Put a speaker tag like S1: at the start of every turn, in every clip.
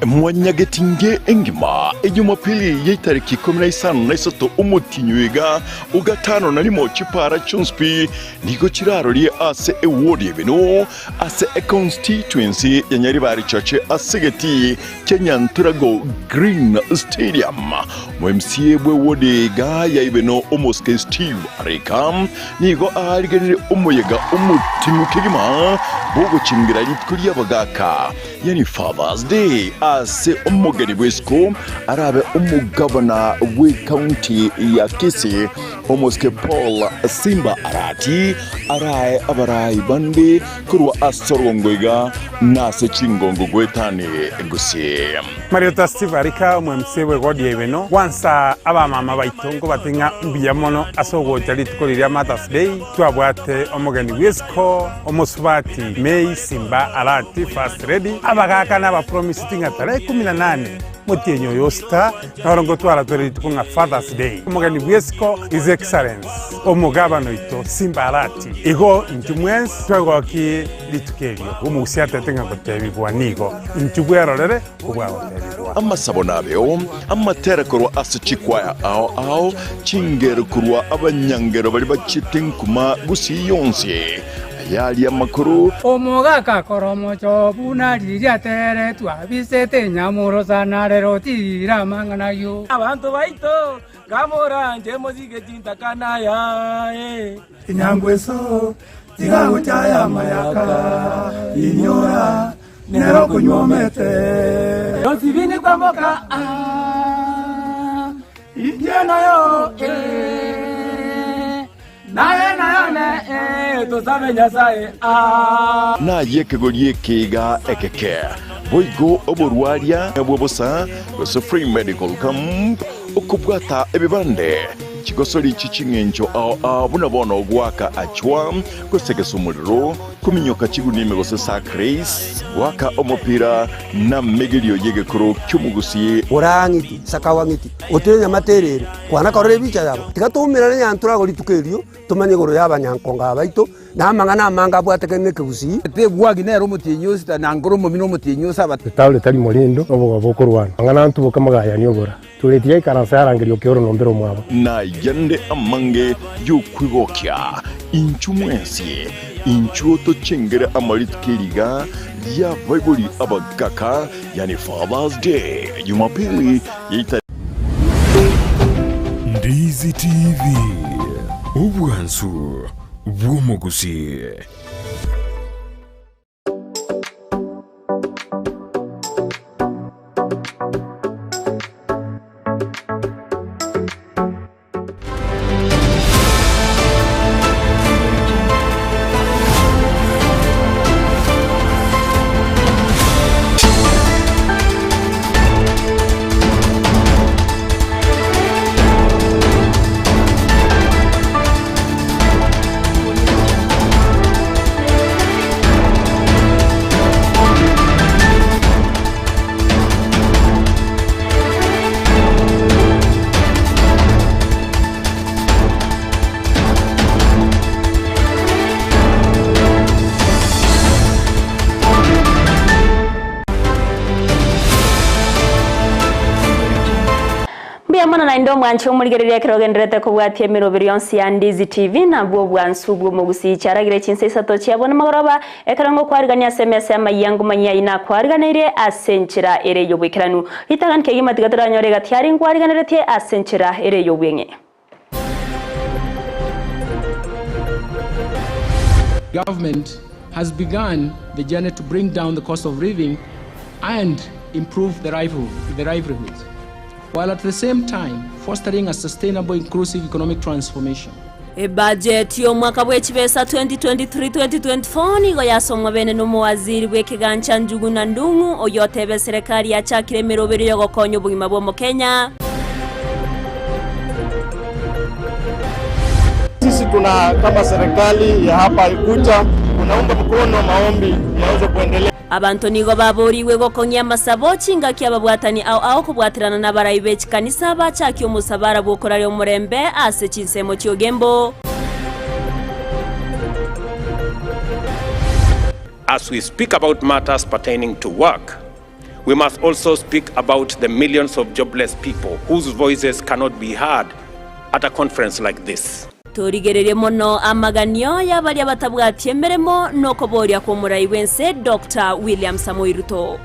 S1: Mwanyagetinge engima ejumapili y'etariki 16 omotienyi oiga o gatano na rimo chipara chionsi pi nigo chirarorie ase ewodi y'Ebinu ase econstituency ya Nyaribari Chache ase egetii kia Nyanturago Green Stadium. Omo MCA bw'ewodi iga ya Ibeno Omosike Steve Arika nigo aariganirie omoyega omoting'u kegima bw'ogochengera rituko ri'abagaaka yani Father's Day ase omogeni bw'isiko arabe omogavana bw'ecounty ya Kisii Omosike Paul Simba Arati arae abarai bande korwa ase orogongo iga na ase chingongo goetani gose.
S2: Mariota Steve Arika, omo-MC bw'egodi ya Ibeno, gwansa abamama baito nkobate ng'a mbuya mono ase ogocha rituko riria Mother's Day twabwate omogeni bw'isiko omosubati May Simba Arati First Lady abagaka na abapromisiti ng'a tarehe ikomi na nane motienyi oyo osita Noro ngotwara tore rituko ng'a Father's Day. Omogeni bw'esiko His Excellence Omogabana oito Simba Arati. Igo intwe mwensi twegokie rituko erio. Omogusia atete ng'a gotebigwa nigo intwe bwerorere kobwagotebigwa.
S1: Amasabo nabeo, amatera korwa ase chikwaya ao ao, chingero korwa abanyangero baria bachiete nkuma gusii yonsi, Ayaria amakoro.
S3: Omogaka akora omochoo buna riria ateretwe abisete enyamorosa, na rero tiira amang'ana ayio.
S4: Abanto baito, kamoranche mosike chintakana yaye.
S5: Enyangweso tiga gochaya amayaka, inyora nero okonywomete.
S4: Yosibini kwamboka ah, inche nayo eh. Naye nayone eh, tosabe Nyasaye ah.
S1: Naye ekegori eke iga ekeke, boigo oborwaria bwa bosa, gose free medical camp, okobwata ebibande, chigosori chie ching'encho ao ao buna bono goaka achwa, gose gesa omorero, kominyoka chigunia ime gose sack race, goaka omopira, na amegerio y'egekoro ki'omogusii.
S6: Ora ng'iti, sakawa ng'iti, otire nyamate ere ere, kwana korora ebicha yabo. Tiga toumerane nyantorago rituko erio, tomanye igoro y'abanyankongo aba baito, na amang'ana amange abwatekane nekegusii.
S7: Tegwagi nere omotienyi o sita, na nkoro omomino omotienyi o saba.
S8: Etauri tari morindo, nobogoba bokorwana. Mang'ana ntuboke mogayanie obora. Tureti yaikaransa yarangeria okeoro nombere omwabo.
S1: Na ayande amange y'okwegokia, inchuo mwensi, inchuo tochengere amarituko eriga ri'abaibori abagaka, yani Father's Day, Jumapili ya
S9: Ndizi TV, obwansu bw'omogusii.
S10: Mbuya mono naende omwanche omorigereria ekero ogendererete kobwatia emeroberi yonsi ya Ndizi TV nabwo obwansu bw'omogusii chiaragire chinsa isato chiabwo namagoroba ekero ngokwarigania ase emesa y'amayia ngomanyia ayio nakwariganeirie ase enchera ere y'oboikeranu. Ritang'ani kegima tiga toranyore egati aria nkwariganeretie ase enchera ere y'obweng'e.
S11: Government has begun the journey to bring down the cost of living and improve the livelihoods, while at the same time fostering a sustainable inclusive economic transformation.
S10: Ebajeti y'omwaka bw'echibesa 2023-2024 nigo yasomwa bene n'omowaziri bw'ekegancha Njuguna Ndung'u oyio oteba eserekari yachakire emeroberio y'ogokonya obogima bw'omokenya.
S12: Sisi tuna kama serikali ya hapa Igucha tunaunga mkono maombi yaweze kuendelea.
S10: Abanto nigo baboorigwe gokong'ia amasabo chingaki ababwatani ao ao kobwaterana nabarai be chikanisa bachakie omosabara bw'okoraria omorembe ase chinsemo chi'ogembo.
S13: As we speak about matters pertaining to work. We must also speak about the millions of jobless people whose voices cannot be heard at a conference like this.
S10: Torigererie mono amaganio y'abaria batabwati emeremo na okoboria kw'omorai bw'ense Doctor William Samoei Ruto.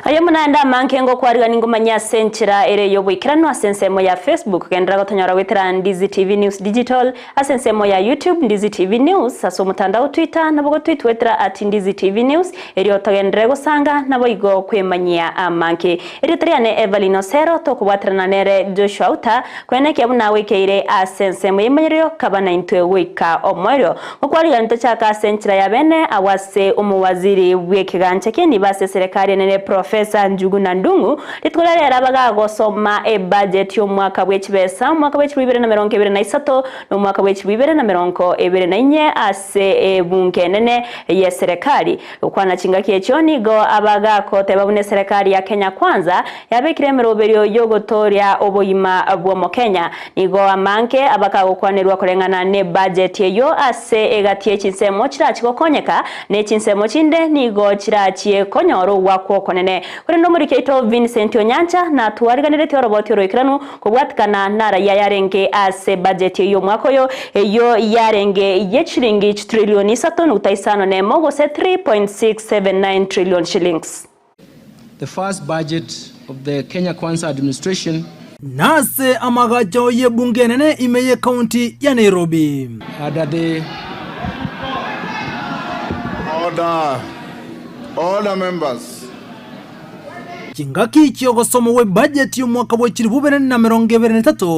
S10: Aye buna ande amange ngokwarigania ngomanye ase enchera ere y'oboikeranu ase ensemo ya Facebook, genderera gotonyora goetera Ndizi TV News Digital, ase ensemo ya YouTube Ndizi TV News, ase omotandao Twitter nabo gotweet goetera at Ndizi TV News, erio togenderere gosanga naboigo kwemanyia amange. Erieta riane Evelyn Osero tokobwaterana nere Joshua Auta koenekia buna agoikeire ase ensemo y'emanyererio kaba naintwe goika omoerio. Ngokwarigania tochake ase enchera ya bene agwo ase omowaziri bw'ekegancha ki'enibo ase eserekari enene Professor Njuguna Ndung'u rituko riria rero abagagosoma ebudget y'omwaka bw'echibesa omwaka bw'echilifu ibere na merongo ebere na isato na omwaka bw'echilifu ibere na merongo ebere na inye ase ebunge enene y'eserekari. Gokwana chingaki echio nigo abagakoteba buna eserekari ya Kenya Kwanza yabekire emeroberio y'ogotooria obogima bw'Omokenya. Nigo amange abakagokwanerwa koreng'ana nebudget eyio ase egati ye chinsemo chirachie gokonyeka, ne chinsemo chinde nigo chirachie konyora ogwakwa okonene. Korende omoriki oito Vincent Onyancha natwariganeretie oroboti oroikeranu kobwatikana naraia yarenge ase budget eyio omwaka oyo, eyio yarenge ye chiringi chitrillion isato nuguta isano nemo gose 3.679 trillion shillings.
S11: The first budget of the Kenya Kwanza administration.
S14: Nase amagacho y'ebunge enene ime y'ecounty ya Nairobi.
S11: Under the.
S15: Order. Order members.
S14: Chingaki chi'ogosomwa gw'ebudget y'omwaka bwe chilifu bibere na emerongo ebere na etato.